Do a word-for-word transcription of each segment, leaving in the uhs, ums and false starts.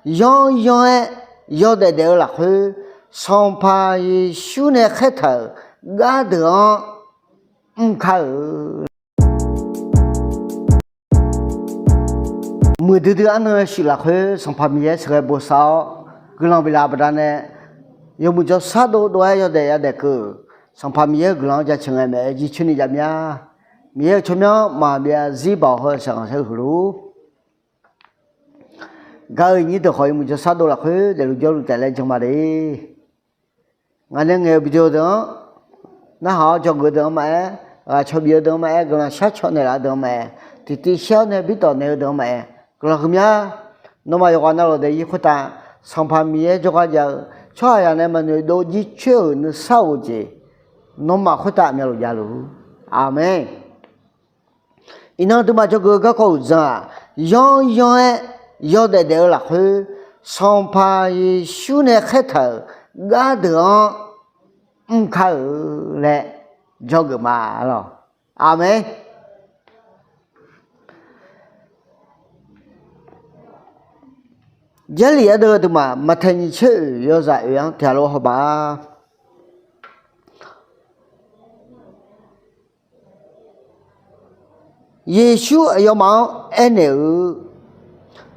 yanryanr-aer yawdaef daef-eu lafkhoer, Sanqpaq Yeqsur nae khaertaq-euq gardeuq-anr mr kar-euq muiqdui dui arnan shuif lafkhoer Sanqpaq Miqyaer sheuqghae bosav-awr guiqlanq biflaf baqdanae, yawmuiq jawrshar dovdov-aer yawdaef yadaef keuv-euq Sanqpaq Miqyaer-euq guiqlanq-anr jaceuq ngae maeq-aer jircoer ni jav mya. Miqyaer-euq tsawrmyanr maqbyav zir baoq hawr-eu shaqghanq saer huiq luf-ur. Gaq-euq nyir deuq khawf yawmuiq jawrshar dov lafkhoer daefluf jawrluf taef laer jan ma de. Ngaq nae ngaeq-euq video deuq-anr narhaq-awr dzawgeuf deuq-anr maqaer, ghaq caw bif-eu deuq-anr maqaer, guiqlanq shar caw naeqlaf-eu deuq-anr maqaer, tiqtiv shar-awr nae birtawf naeq-eu deuq-anr maqaer, guiqlanq huiqmya. Nawmaf yawqghaq navluf daefzir khoertav Sanqpaq Miqyaer jawrgar jav-eu tsawrhaqzaq nae maqnoeq dov jircoer-euq nuisar-eu jeq, nawmaf khoertav myavluf javluf-ur. Aqmeq. Iqnan aqduimaf dzawgeuf-eu garkawv uqdzan-aq, yanryanr-aer yawdaef daef-eu lafkhoer, Sanqpaq Yeqsur nae khaertaq-euq gardeuq-anr mr kar-euq laer dzawgeuf ma lawq. Aqmeq. Jarlif ardeuv aqduimaf Maqtaeq nyiq tser oeq yawzaq oeq-anr tiqghaq lof hawbaq-a. Yeqsur aqyawfmaf-anr aernaeq-eu,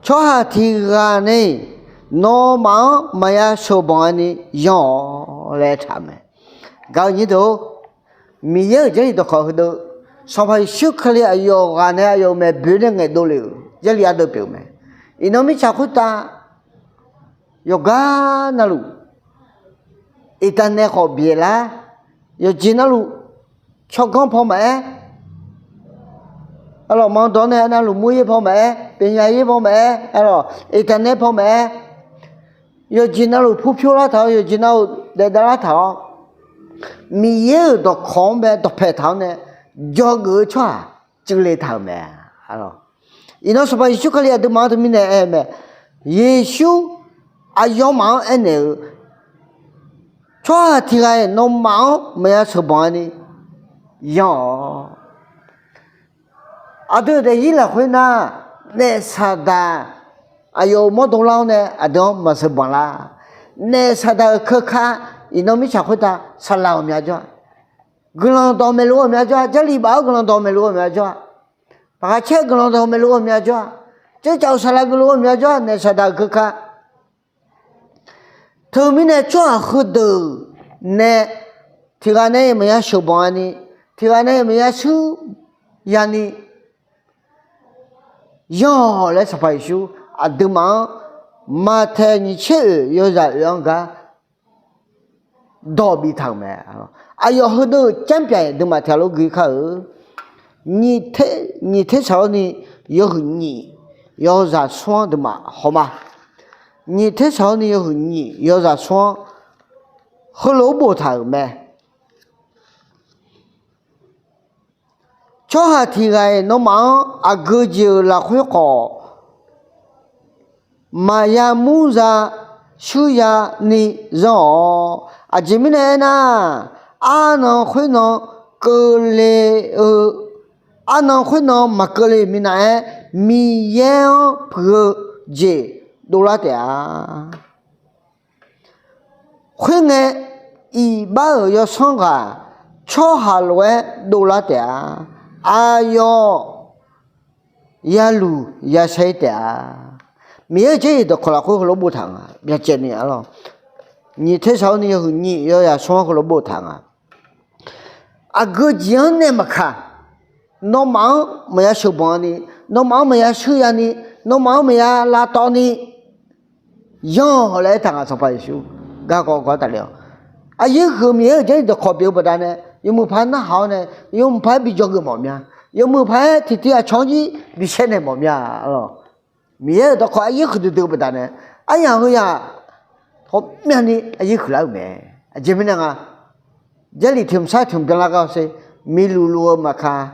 tsawrhaq tiq ghaq nae-iq nawmaf-anr maqya sheuqbanq-a ni yanr-awq laer aertaq-euq mae. Gaq-euq nyir deuq-or, Miqyaer-euq Jarlif dawqkawq heudeuv, Sanqpaq Yeqsur Kali aqyawf ghaq nae aqyawf-euq maeqboeq nae ngaeqdov le-euq Jarlif ardeuv pyeuf-eu mae. Iqnan mirtsaq khoertav yawqgar navluf, iqtav nae khawf byaeq lar, yawqjeq navluf tsawrganr paw maqaer, arlawq, manqdawq nae navluf mur yaer paw maqaer, pyaeqnya yaer paw maqaer, arlawq, iqtav nae paw maqaer, yawqjeq navluf purpyur lar taq-awr, yawqjeq navluf daef dav lar taq-awr, Miqyaer-euq dawqkawq-anr bae dawqpae taq-awr nae dzawgeuf-eu tsawrhaq cuivle taq-euq mae. Iqnan Sanqpaq Yeqsur Kali aqduimaf-anr teumirnae aer-eu mae. Yeqsur aqyawfmaf-anr aernaeq-eu, tsawrhaq tiq ghaq-iq nawmaf-anr maqya sheuqbanq-a ni yanr-awq. Aqdui-euq daefzir lafkhoer nar, naef saqdaq aqyawf-euq mawrdo lar-awr nae aqdui-anr maqsheuqbanq lar. Naef saqdaq-euq keuka iqnan mirtsaq khoertav saqlaq ghawqmya jawr-a. Guiqlanq dawq maeqluf ghawqmya jawr-a. Jarlif baf-awr guiqlanq dawq maeqluf ghawqmya jawr-a. Paqghaq caer guiqlanq dawq maeqluf ghawqmya jawr-a. Tsercaf-euq saqlaq geufluf ghawqmya jawr-a, naef saqdaq-euq keuka. Teumirnae tsawrhaq heudeuq nae tiq ghaq nae maqya sheuqbanq-a ni, tiq ghaq nae maqya shuir yani yanr-awq laer Sanqpaq Yeqsur aqduimaf-anr Maqtaeq nyiq tser oeq yawzaq oeq-anr gar dawq biftaq-euq mae. Aqyawf heudeuq-euq canr pyaeq aqduimaf tiq ghaq lof gui kar-eu. Nyiq ter shaq-awr ni yawhuiq nyiq yawzaq smr-anr aqduimaf hawma. Nyiq ter shaq-awr ni yawhuiq nyiq yawzaq smr-anr heulof-aer boftaq-euq mae. Tsawrhaq tiq ghaq-iq nawmaf-anr aqgeu jeq-euq lafkhoer khawf, maqya murza shuir yani zanr-awq. Aqjeq mirnae aernar, arnan khoernan keuvle-eu, arnan khoernan maqkeuvle-euq minav-aer, Miqyaer-anr puiq-eu jeq dovlar taef-a. Khoerngae, iqbax-euq yawsanr ghaq tsawrhaq lof-aer dovlar taef-a. Aqyawf yaluq yashaer taef-a. Miqyaer-euq Jarlif dawqkawq lafkhoer heulof boftaq nga, byacaevni arlawq. Nyiq ter shaq-awr ni yawhuiq nyiq yawzaq smr-anr heulof boftaq nga. Aqgeu jeq-anr nae maqkaq, nawmaf-anr maqya sheuqbanq ni, nawmaf-anr maqya shuir yani, nawmaf-anr maqya lavtawv ni yanr-awq laer aertaq nga Sanqpaq Yeqsur. Garkawv gawr tafle-awq. Aqyaer huiq-eu Miqyaer-euq Jarlif dawqkawq pyeuf-eu baqdanae, yawmuiq paq-aer narhaq-awr nae, yawmuiq paq-aer bi dzawgeuf mawf mya. Yawmuiq paq-aer tiqtiv aqcawq-anr jir bi saer naeq mawf mya. Miqyaer-euq dawqkawq aqyaer huiqdui dui-eu baqdanae, aryaq heuyaq ghawqmyani aqyaer huiqlar-euq mae. Aqjeq mirnae nga, Jarlif tiq hmq sar tiq hmq byanlar gar-awr sher, miqluf luf-eu maqkaq,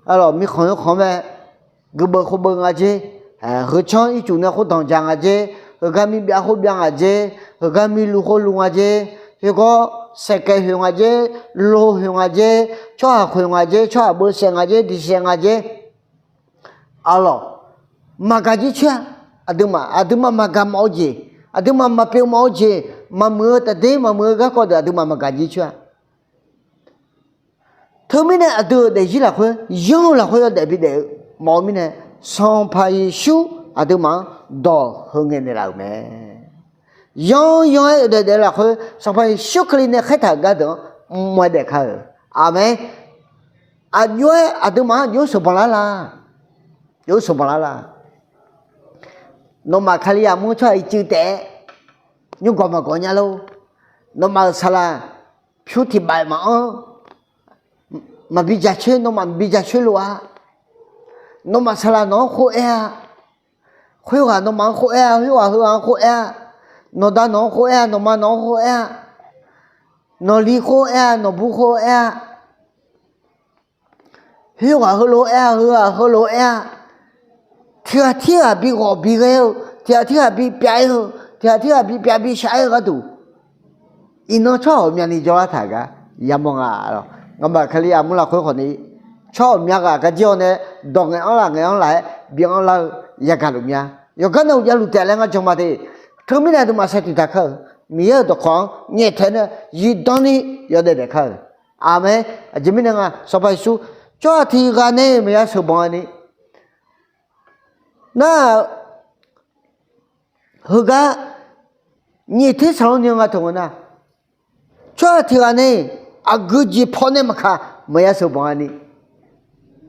arlawq, miqkhanq yawkhanq mae, guiqbeuv khov beuv nga jer, heucanr ircuf nae khoer danqdzaq nga jer, heugar mirbyav khoer byav nga jer, heugar miqluf khoer luf nga jer, yawgawr saeqkaev hoeq nga jer, lo hoeq nga jer, tsawrhaq khoeq nga jer, tsawrhaq beusaef nga jer, diqsaef nga jer, arlawq, maqgaq jircoer-a. aqduimaf, aqduimaf maqgaq mawf-eu jeq, aqduimaf maqpyeuf mawf-eu jeq, maqmuiq-eu taqder maqmuiq-eu garkawv deuq aqduimaf maqgaq jir coer-a. Teumirnae aqdui-euq daefzir lafkhoer, yanr-eu lafkhoer yawdaef bidaef-eu mawf-eu mirnae, Sanqpaq Yeqsur aqduimaf-anr dawq heu ngaeqnaeq laf-euq mae. Yanr yanr-aer yawdaef daef-eu lafkhoer Sanqpaq Yeqsur Kali nae khaertaq-euq gardeuq-anr mr-aer daef kar-euq. Aqmeq. Aqjox-aer aqduimaf-anr aqjox sheuqbanq lar la? Aqjox sheuqbanq lar la? Nawmaf Kalizaq mur tsawrhaq ircuf taef-aer nymrgawq maqgawq nya lor. Nawmaf-euq saqlaq pyur tiq baf maqanr, maqbi jacoer, nawmaf maqbi jacoer lof-a. Nawmaf saqlaq nawq-anr khoer-aer-a. Khoerghaq nawmaf-anr khoer-aer-a, khoerghaq heughaq-anr khoer-aer-a. Nawqda nawq-anr khoer-aer-a, nawqma nawq-anr khoer-aer-a. Nawqli khoer-aer-a, nawqbur khoer-aer-a. Khoerghaq heulof-aer-a, heughaq heulof-aer-a. Tiqghaq tirghaq bi ghawq bi ghae-eu, tiqghaq tirghaq bi pyav-ir-eu, tiqghaq tirghaq bi pyav bi shaf-aer-eu gharduq, iqnan tsawrhaq ghawqmyani jawrlar taq-euq gar yamawr nga lawq. Ngamaf Kalizaq mur lafkhoer khawfni, tsawrhaq ghawqmya ghaq gar jir-awr nae, dawq ngaeq-anr laf ngaeq-anr laf-aer bi anrlar-eu yagaq luf mya. Yawqgar nae uqjav luf taef laer ngar jan ma de. Teumirnae aqduimaf sar tiq taq kar-euq Miqyaer-euq dawqkawq-anr nyaeftaeq nae zifdan ni yawdaef daef kar-euq. Aqmeq. Aqjeq mirnae nga Sanqpaq Yeqsur tsawrhaq tiq ghaq nae maqya sheuqbanq-a ni. Nar-aq, heugar nyiq ter saqlanr ni nga taq nga nar, tsawrhaq tiq ghaq nae aqgeu jeq paw nae maqkaq maqya sheuqbanq-a ni.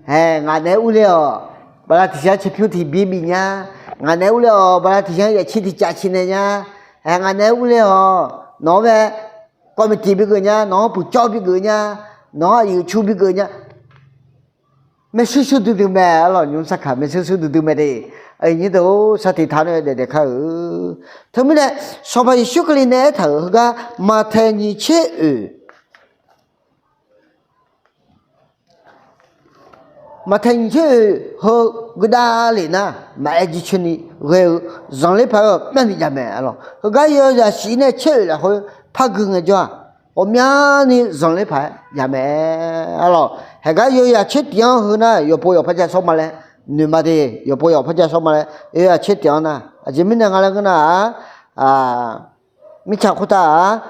Hae, ngaq naeq-aer urler-awq, bala tiq shar tserpyur tiq bir bif nya. Ngaq naeq-aer urler-awq, bala tiq shar yaeq tser tiq caf tser nae nya. Hae, ngaq naeq-aer urler-awq, nawq-anr mae kawv maeqtiq bigeuf nya, nawq-anr puqcawv bigeuf nya, nawq-anr aqyuif cu bigeuf nya. Maershuir shuir duidui mae, arlawq, nymr sarkaq maershuir shuir duidui mae de. Aqyuif nyir deuq-or, sar tiq taq nae daef daef kar-euq. Teumirnae Sanqpaq Yeqsur Kali nae aertaq-euq heugar Maqtaeq nyiq tser oeq Maqtaeq nyiq tser oeq heu geudav lef nar, maqaer jircoer ni ghae-eu zanqler paq-aer-eu myavnuiv jav mae, arlawq. Heugar yawzaq shif nae tser oeq lafkhoer par gui ngaejawr-aq, ghawqmyani zanqler paq-aer jav mae, arlawq. Heugar yawzaq tser tif-anr heu nar, yawqpov yawq par ja shawr ma laer noeq ma de. Yawqpov yawq par ja shawr ma laer, yawzaq tser tif-anr nar, aqjeq mirnae nga laer ngeur nar-aq, mirtsaq khoertav-aq,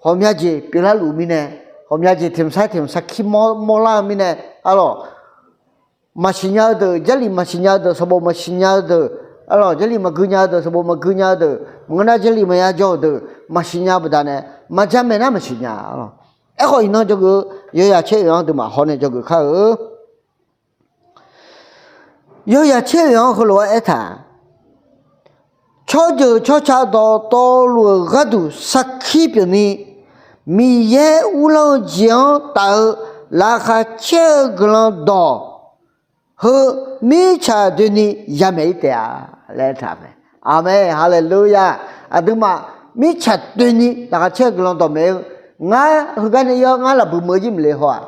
ghawqmya jeq pyeuflar luf mirnae, ghawqmya jeq tiq mq sar tiq mq sarkir mawr lar-eu mirnae, arlawq. Maqsiq nya-eu deuq, Jarlif maqsiq nya-eu deuq, sanqbof maqsiq nya-eu deuq, arlawq, Jarlif maqgui nya-eu deuq, sanqbof maqgui nya-eu deuq, maqngeur nar Jarlif maqya jawr-euq deuq maqsiq nya baqdanae, maqjamaeq nar maqsiq nya, arlawq. Aerkhawf iqnan jawrgeuf-eu yawzaq tser oeq-anr aqduimaf hawnaeq jawrgeuf kar-eu. Yawzaq tser oeq-anr heulof-aer aertaq, tsawrjeuq tsawrca dawqtawvluf-euq gharduq sarkir pyeufni, Miqyaer uvlanr-eu jeq-anr taf-eu laqkhaq caer-eu guiqlanq dawq heu mirtsaq doeni yamaeq-ir taef-a laer aertaq mae. Aqmeq, haleluya. Aqduimaf mirtsaq doeni laqkhaq caer-eu guiqlanq dawq maeq-eu, ngar heugar nae ir-awr ngar laf buq meuq-eu jir maqle haw-aq,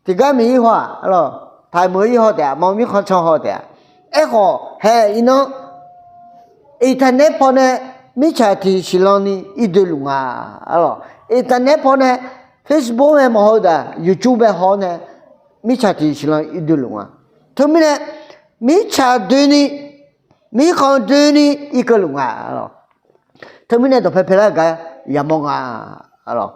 tiqgar miq-ir haw-aq, arlawq, taq meuq-ir haw taef-a, maqmir khanqcan haw taef-a. Aerkhawf hae iqnan, internet pawnae mirtsaq tiq siqlan ni ir doe luf nga, arlawq. Internet pawnae Facebook mae maqhaw-eu daq, YouTube mae haw-awr nae mirtsaq tiq siqlan ir doe luf nga. Teumirnae mirtsaq doeni, mirkhanq doeni irkeuv luf nga, arlawq. Teumirnae dawqpae paelar-eu gar yamawr nga, arlawq.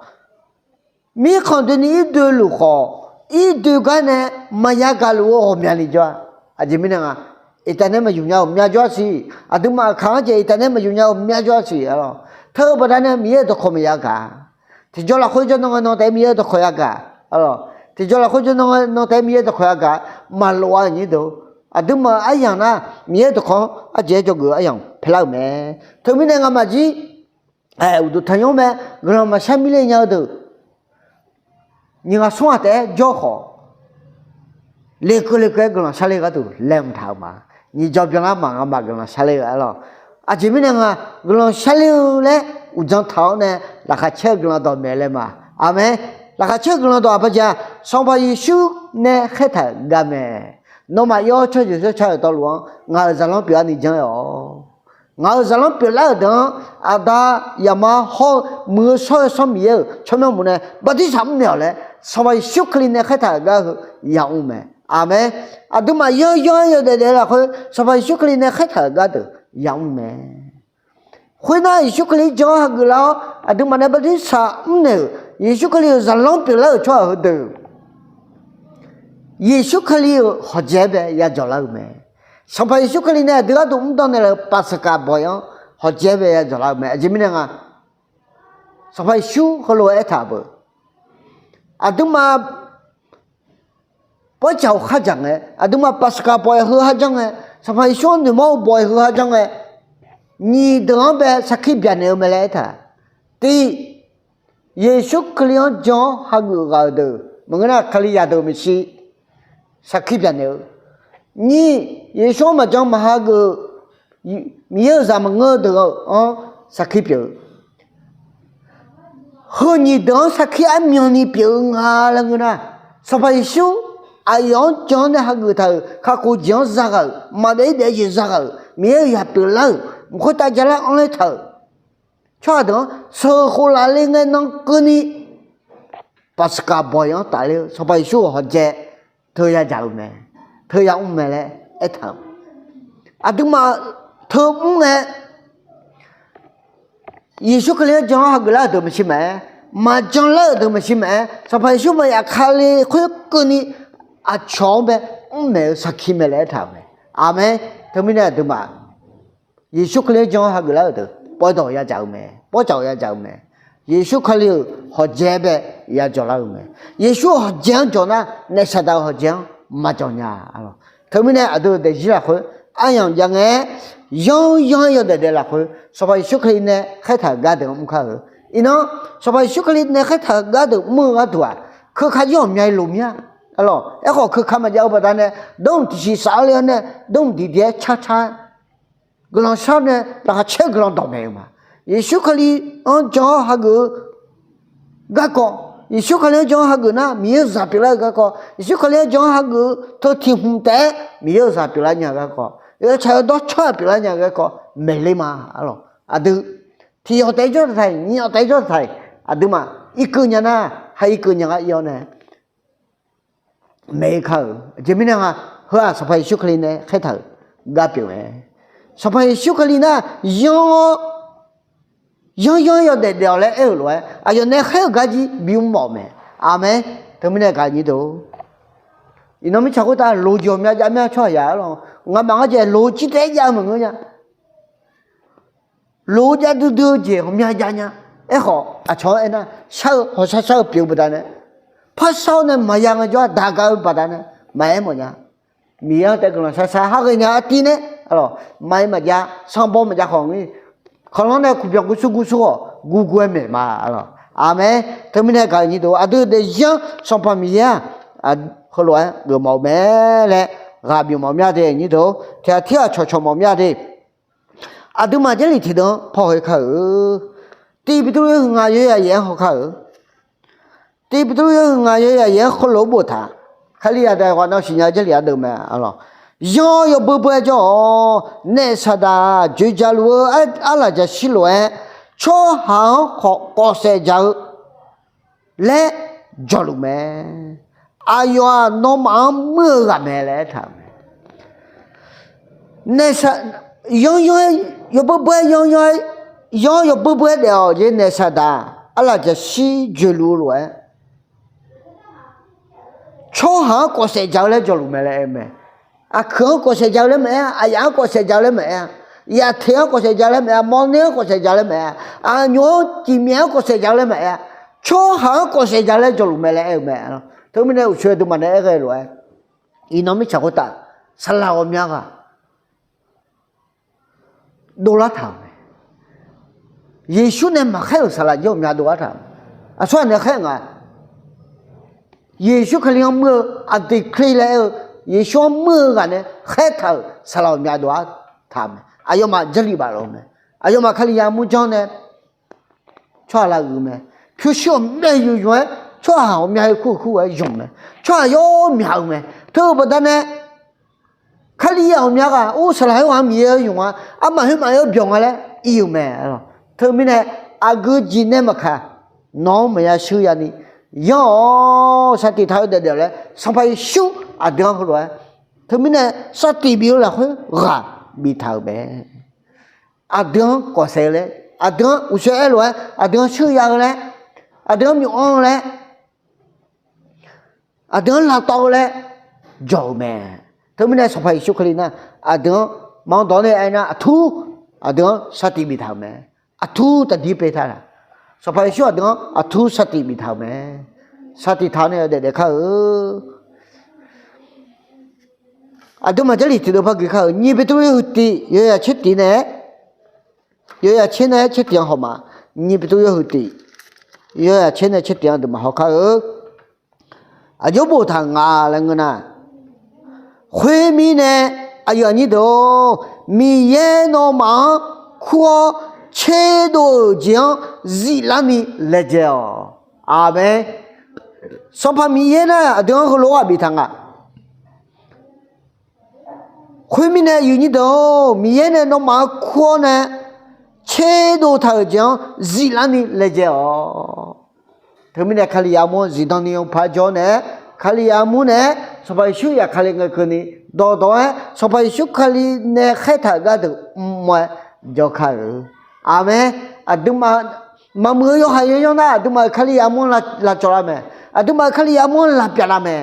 Mirkhanq doeni ir doe luf khawf, ir doe gar nae maqya gaq luf-eu ghawqmyani jawr-a. Aqjeq mirnae nga, internet maqyuf nya-eu myavjawr-a siq. Aqduimaf aqkaq-anr jeq internet maqyuf nya-eu myavjawr-a siq, arlawq. Teu-eu baqdanae Miqyaer-euq dawqkawq maqya gaq. Tiqjawr lafkhoer jawr nan ngae nan taef-aer Miqyaer-euq dawqkawq ya gaq, arlawq. Tiqjawr lafkhoer jawr nan ngae nan taef-aer Miqyaer-euq dawqkawq ya gaq, maqlof-a nyir deuq. Aqduimaf aryamq nar Miqyaer-euq dawqkawq-anr arjeq-aer jawrgeuf-eu aryamq paelar-euq mae. Teumirnae ngamaf jir uqduq tanqnymr mae, guiqlanq maqshar mirle nya-eu deuq, nyiq ghaq smr ghaq taef-aer jawr khawf, lekeuv lekeuv-aer guiqlanq sharler gharduq laeqhmq taq-euq ma. Nyiq jawr byanlar maq ngamaf guiqlanq sharler-eu, arlawq. Aqjeq mirnae nga, guiqlanq sharler-eu laer uqdzan taq-awr nae laqkhaq caer-eu guiqlanq dawq maeq laer ma. Aqmeq. Laqkhaq caer-eu guiqlanq dawq aqpaq jeq-aq, Sanqpaq Yeqsur nae khaertaq-euq gar mae. Nawmaf ir-awr tsawrjeuq tsawrca-euq tawvluf-anr ngaq-euq zaqlanr pyeuflar ni janr-aer-awq. Ngaq-euq zaqlanr pyeuflar-euq deuq-anr aqda yaqma hawr-eu muiq-eu shawr-eu Sanr Miqyaer-euq tsawrmyanr muf nae bartirsaq mr naeq-awq laer Sanqpaq Yeqsur Kali nae khaertaq-euq gar heu yamr mae. Aqmeq. Aqduimaf yanr yanr-aer yawdaef daef lafkhoer Sanqpaq Yeqsur Kali nae khaertaq-euq gardeuq yamr mae. Khoernar, Yeqsur Kali-anr jan-awr hageuf lar-awr, aqduimaf nae bartirsaq mrnaeq-euq Yeqsur Kali-euq zaqlanr pyeuflar-euq tsawrhaq heudeuq, Yeqsur Kali-euq hawqjae-aer bae yadzawq lar-eu mae. Sanqpaq Yeqsur Kali nae aqdui gharduq mr dawrnaeq-eu Paqsaqkaq bawq-anr hawqjae-aer bae yadzawq lar-eu mae. Aqjeq mirnae nga, Sanqpaq Yeqsur heulof-aer aertaq-euq beu, aqduimaf bawrcawq-euq khardzaq ngae, aqduimaf Paqsaqkaq bawq-aer heu khardzaq ngae, Sanqpaq Yeqsur-anr noeqmawr-eu bawq-aer heu khardzaq ngae, nyiq deuq-anr bae sarkir byaqnaeq-eu mae laer aertaq. Tiq, Yeqsur Kali-anr jan-awr hageuf ghaq-euq deuq maqngeur nar, Kalizaq deuq maeqshi sarkir byaqnaeq-eu. Nyiq, Yeqsur-anr maqjan maqhageuf-eu Miqyaer-euq zaq maqngeur-eu deuq-anr sarkir pyeuf-eu. Heu nyiq deuq-anr sarkir armyanni pyeuf-eu nga laer ngeur nar, Sanqpaq Yeqsur aqyawf-anr jan-awr nae hageuf taq-euq kakhof jeq-anr zaghaq-euq, maqdaef-ir daef-eu jeq zaghaq-euq, Miqyaer-euq yaq pyeuflar-euq, mq khoertav jalar anr ler taq-euq tsawrhaq deuq-anr sheuq khof lafle ngae nan keuvni, Paqsaqkaq bawq-anr tafler-eu Sanqpaq Yeqsur-euq hawqjae teu yadzaq-eu mae, teu yamr mae laer aertaq-euq. Aqduimaf teu mr ngae, Yeqsur Kali-anr jan-awr hageuf lar-euq deuq maeqshi maqaer, maqjan lar-euq deuq maeqshi maqaer, Sanqpaq Yeqsur maqyaf kale khoerkeuvni aqcawq-anr bae mr maeq-eu sarkir mae laer aertaq-euq mae. Aqmeq. Teumirnae aqduimaf Yeqsur Kali-anr jan-awr hageuf lar-euq deuq bawrdawq yadzaq-eu mae, bawrcawq yadzaq-eu mae. Yeqsur Kali-euq hawqjae-aer bae yadzawq lar-eu mae. Yeqsur-euq hawqjae-anr jawq nar, naef saqdaq-euq hawqjae-anr maqjawq nya. Teumirnae aqdui-euq daefzir lafkhoer aryamq jav ngae-aer, yanr yanr-aer yawdaef daef lafkhoer Sanqpaq Yeqsur Kali nae khaertaq-euq gardeuq-anr mr kar-eu. Iqnan, Sanqpaq Yeqsur Kali nae khaertaq-euq gardeuq mr-eu gharduq-aq, keuka jir ghawqmya-aer loq mir-a. Arlawq, aerkhawf keuka maqjav-eu baqdanae, dawrmq tiqsiq saf-awr le-awr nae, dawrmq diqdiq-aer carcar-aer guiqlanq shar nae laqkhaq caer-eu guiqlanq dawqmaeq-eu ma. Yeqsur Kali-anr jan-awr hageuf-eu garkawv, Yeqsur Kali-anr jan-awr hageuf nar Miqyaer-euq zaq pyeuflar-eu garkawv, Yeqsur Kali-anr jan-awr hageuf-eu teu tiq hmq taef-aer Miqyaer-euq zaq pyeuflar nya-eu garkawv, yawtsaq yawdawr tsawrhaq pyeuflar nya-eu garkawv maeqler ma. Arlawq, aqdui tiq yawq taef-aer jawr taq-iq, nyiq yawq taef-aer jawr taq-iq, aqduimaf irkeuv nya nar, ha irkeuv nya gar ir-awr nae maeq-ir kar-eu. Aqjeq mirnae nga, heu-aq Sanqpaq Yeqsur Kali nae khaertaq-euq gar pyeuf mae. Sanqpaq Yeqsur Kali nar, yanr-awr yanr yanr-aer yawdaef daef-awq laer aer-euq lof-aer, aqyawf nae khaer-euq gar jir bimr mawf-euq mae. Aqmeq. Teumirnae gaq nyir deuq, iqnan mirtsaq khoertav loq jeq ghawqmya jav mya tsawrhaq ya-ar lawq. Ngamaf ngar jeq loq jir taef-aer jav-eu maqngeur nya. Loq-eu jav duidui-eu jeq ghawqmya jav nya. Aerkhawf aqcawq-anr aernar, shar-eu hawshar shar-eu pyeuf-eu baqdanae, parshar-awr nae maqya ngaejawr-a daq gaq-eu baqdanae, maqaer mawf nya. Miqyaer-anr taef guiqlanq shar shar har ghaenya artiv nae, maqaer maqjav, sanqbaw maqjav khawf ngir, kanqlanr nae kuqbyanq guv sur guv sur khawf guv guv-aer maeq ma. Aqmeq. Teumirnae gaq-euq nyir deuq, aqdui daefzir-anr Sanqpaq Miqyaer-aq heulof-aer geufmawf-eu mae laer ghaq bif mawf mya de nyir deuq, tiq ghaq tirghaq cawqcawq mawf mya de. Aqduimaf Jarlif tiqdeuv-anr paw ghae kar-eu. Tiq Beqtuvluv yawhuiq ngaq yawzaq yaef-anr haw kar-eu. Tiq Beqtuvluv yawhuiq ngaq yawzaq yaef-anr heulof-aer boftaq, Kalizaq deuq ghawqnan siqnya-eu Jarlif ardeuv mae. Yanr-awr yawbeu beu-aer jawr-awq. Naef saqdaq joeqdzaq luf-eu arlaqjaqshir lof-aer, tsawrhaq-anr khawf kawfsaef dzaq-eu laer jawqluf mae. Aqyawf-aq nawmaf-anr muir-eu ghaq mae laer aertaq-euq mae. Naef saq, yanr yanr-aer yawbeu beu-aer yanr yanr-aer, yanr-awr yawbeu beu-aer daef-awq jeq naef saqdaq arlaqjaqshir joeqluf-eu lof-aer, tsawrhaq-anr kawfsaef dzaq-eu laer jawqluf mae laer aer-eu mae. Aqkuiq-anr kawfsaef dzaq-eu laer maqaer-a, aqyaf-anr kawfsaef dzaq-eu laer maqaer-a, yaqteq-anr kawfsaef dzaq-eu laer maqaer-a, mawrner-anr kawfsaef dzaq-eu laer maqaer-a, aqnyoq-anr tiqmyaef-anr kawfsaef dzaq-eu laer maqaer-a, tsawrhaq-anr kawfsaef dzaq-eu laer jawqluf mae laer aer-eu mae. Teumirnae uqshoe aqduimaf nae aer ghae lof-aer, iqnan mirtsaq khoertav saqlaq ghawqmya ghaq dovlar taq-euq mae. Yeqsur nae maqkhaer-euq saqlaq jir ghawqmya dovlar taq-euq mae. Aqsur ghaq nae khaer nga, Yeqsur Kali-anr muir-eu, Antichrist laer aer-eu, Yeqsur-anr muir-eu ghaq nae khaer taq-euq saqlaq ghawqmya dovlar taq-euq mae. Aqyawfmaf Jarlif baf lof-eu mae. Aqyawfmaf Kalizaq murjanr nae tsawrhaq lav uiq-eu mae. Pyurshuir ghawqmya yumq yumq-aer, tsawrhaq ghawqmya heu kur kur-aer yumq mae. Tsawrhaq yawr myaq-eu mae. Teu-eu baqdanae, Kalizaq ghawqmya ghaq or saqlaq khoerghaq-anr Miqyaer-anr yumq-a, armaf khoermaf-anr byawq nga laer ir-euq mae. Teumirnae aqgeu jeq nae maqkaq, nawq-anr maqya shuir yani, yanr-awq, sar tiq taq-eu daef daef-awq laer Sanqpaq Yeqsur Aqdui-anr heulof-aer, teumirnae sartif bif-eu lafkhoer ghaq biftaq-euq mae. Aqdui-anr kawfsaef-eu laer, aqdui-anr uqshoe aerlof-aer, aqdui-anr sheuya-eu laer, aqdui-anr myawf-anr-eu laer, aqdui-anr lavtawv-eu laer jawq-euq mae. Teumirnae Sanqpaq Yeqsur Kali nar, aqdui-anr manr dawq nae aernar, aqtur aqdui-anr sartif biftaq-euq mae. Aqtur taqdir pyeuf taq-a. Sanqpaq Yeqsur aqdui-anr aqtur sartif biftaq-euq mae. Sartif taq-awr nae yawdaef daef kar-eu. Aqduimaf Jarlif tiqdeuv par gui kar-eu. Nyiq Beqtuvluv yawhuiq tiq, yawzaq tser tiq nae, yawzaq tser nae tser tiq-anr hawma. Nyiq Beqtuvluv yawhuiq tiq, yawzaq tser nae tser tiq-anr aqduimaf haw kar-eu. Aqjox boftaq-euq nga laer ngeur nar, khoermirnae, aqyuif aqnyir deuq-or, Miqyaer nawmaf-anr kur-awr tserdov-euq jeq-anr ziflarni laejae-awq. Aqmeq. Sanqpaq Miqyaer nar aqdui-anr heulof-aer ghaq biftaq nga. Khoermirnae, aqyuif aqnyir deuq-or, Miqyaer nae nawmaf-anr kur-awr nae tserdov taq-euq jeq-anr ziflarni laejae-awq. Teumirnae Kalizaq armur-anr zifdan ni yawpar jawr nae-aer, Kalizaq armur nae-aer Sanqpaq Yeqsur zafkale ngae keuvni dawqdawq-aer Sanqpaq Yeqsur Kali nae khaertaq-euq gardeuq mr-aer jawrkar-euq. Aqmeq. Aqduimaf maqmuiq-eu yawhaiq yawyanr nar, aqduimaf-euq Kalizaq armur-anr lavcawv lar mae. Aqduimaf-euq Kalizaq armur-anr lavpyav lar mae.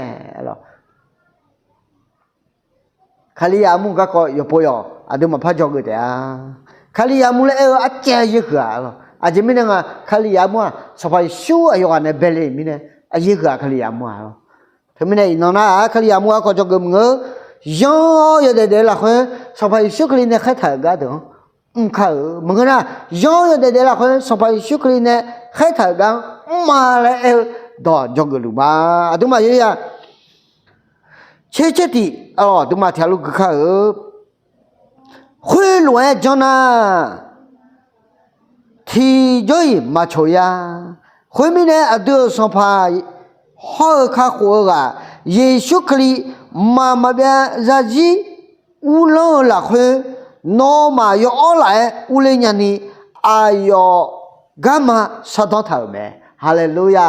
Kalizaq armur garkawv yawqpov yawq aqduimaf par dzawgeuf taef-a. Kalizaq armur laer aer-eu arcaev-a yaerhuiq-aq lawq. Aqjeq mirnae nga, Kalizaq armur-aq Sanqpaq Yeqsur aqyawf ghaq nae bae le-euq mirnae, yaerhuiq-aq Kalizaq armur-aq lawq. Teumirnae iqnan nar-aq, Kalizaq armur garkawv dzawgeuf maqngeur. Yanr-awr yawdaef daef-eu lafkhoer Sanqpaq Yeqsur Kali nae khaertaq-euq gardeuq-anr mr kar-euq maqngeur nar, yanr-awr yawdaef daef-eu lafkhoer Sanqpaq Yeqsur Kali nae khaertaq-euq gar-anr mr-a laer aer-eu dawq dzawgeuf luf ma. Aqduimaf yawya tser tser tiq, aqduimaf tiq ghaq lof gui kar-euq. Khoerlof-aer janr nar, tiqjawr-iq maqcoq-a. Khoermirnae, aqdui-euq Sanqpaq hawr-eu kakhof-eu ghaq Yeqsur Kali mqmaq maqbyav zarzir uvlanr-eu lafkhoer, nawmaf yawawr laf-aer urler nyani, aqyawf garma sardanr taq-euq mae. Haleluya!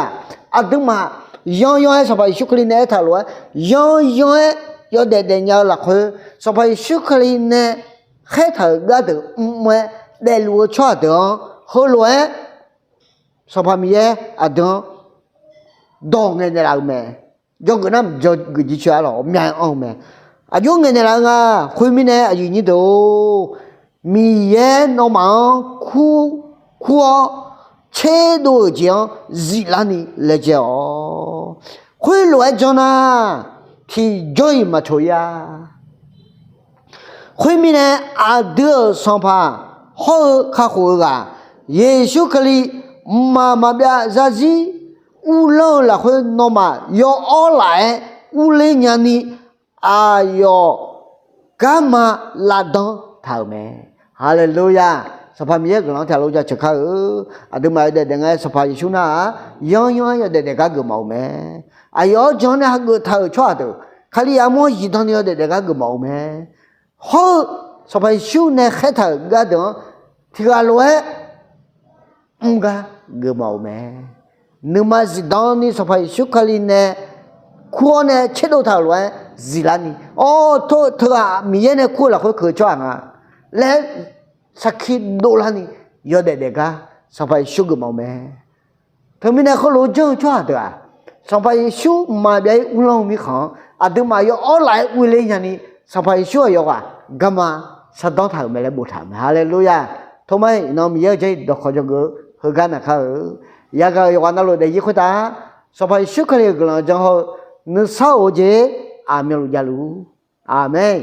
Aqduimaf yanr yanr-aer Sanqpaq Yeqsur Kali nae aertaq lof-aer, yanr yanr-aer yawdaef daefnya-eu lafkhoer, Sanqpaq Yeqsur Kali nae khaertaq-euq gardeuq mr-aer daefluf-eu tsawrhaq deuq-anr heulof-aer Sanqpaq Miqyaer aqdui-anr dawq ngaeqnaeq laf-eu mae. Dzawgeuf nar, dzawgeuf jircoer-a lawq, myaq-aer anr-eu mae. Aqjox ngaeqnaeq laf-eu nga. Khoermirnae, aqyuif nyir deuq-or, Miqyaer nawmaf-anr kur, kur-awr tserdov-euq jeq-anr ziflarni laejae-awq. Khoerlof-aer janr nar, tiqjawr-iq maqcoq-ir-a. Khoermirnae, aqdui-euq Sanqpaq hawr-eu kakhof-eu ghaq Yeqsur Kali mqmaq maqbyav zarzir uvlanr-eu lafkhoer nawmaf yawawr laf-aer urler nyani, aqyawf garma lavdanr taq-euq mae. Haleluya! Sanqpaq Miqyaer guiqlanq-anr tiq ghaq lof jaceuq kar-eu. Aqduimaf yawdaef daef nga-aer Sanqpaq Yeqsur nar-aq, yanr yanr-aer yawdaef daef gar geufmawf-eu mae. Aqyawf-anr jan nae hageuf taq-euq tsawrhaq deuq, Kalizaq armur-anr zifdan ni yawdaef daef gar geufmawf-eu mae. Hawr-eu Sanqpaq Yeqsur nae khaertaq-euq gardeuq-anr tiq ghaq lof-aer mr gar geufmawf-eu mae. Nuima zifdan ni Sanqpaq Yeqsur Kali nae kur-awr nae tserdov taq-euq lof-aer ziflarni, awr, teughaq Miqyaer nae kur-eu lafkhoer keuq-eu tsawrhaq nga laer sarkir dovlarni yawdaef daef gar Sanqpaq Yeqsur geufmawf-eu mae. Teumirnae heulof-aer janr-eu tsawrhaq deuq-aq, Sanqpaq Yeqsur mqmaq byav-ir uvlanr-eu mirkhanq-anr aqduimaf yawawr laf-aer urler nyani, Sanqpaq Yeqsur aqyawf ghaq garma sardanr taq-euq mae laer boftaq-euq mae. Haleluya! Tormar-iq iqnan Miqyaer-euq jar-iq dawqkawq dzawgeuf-eu heugar naqkar-eu. Yagaq-euq yawqghaq navluf daefzir khoertav Sanqpaq Yeqsur Kali-euq guiqlanq jan haw-eu nuisar of-eu jeq aqmyanluf javluf. Aqmeq.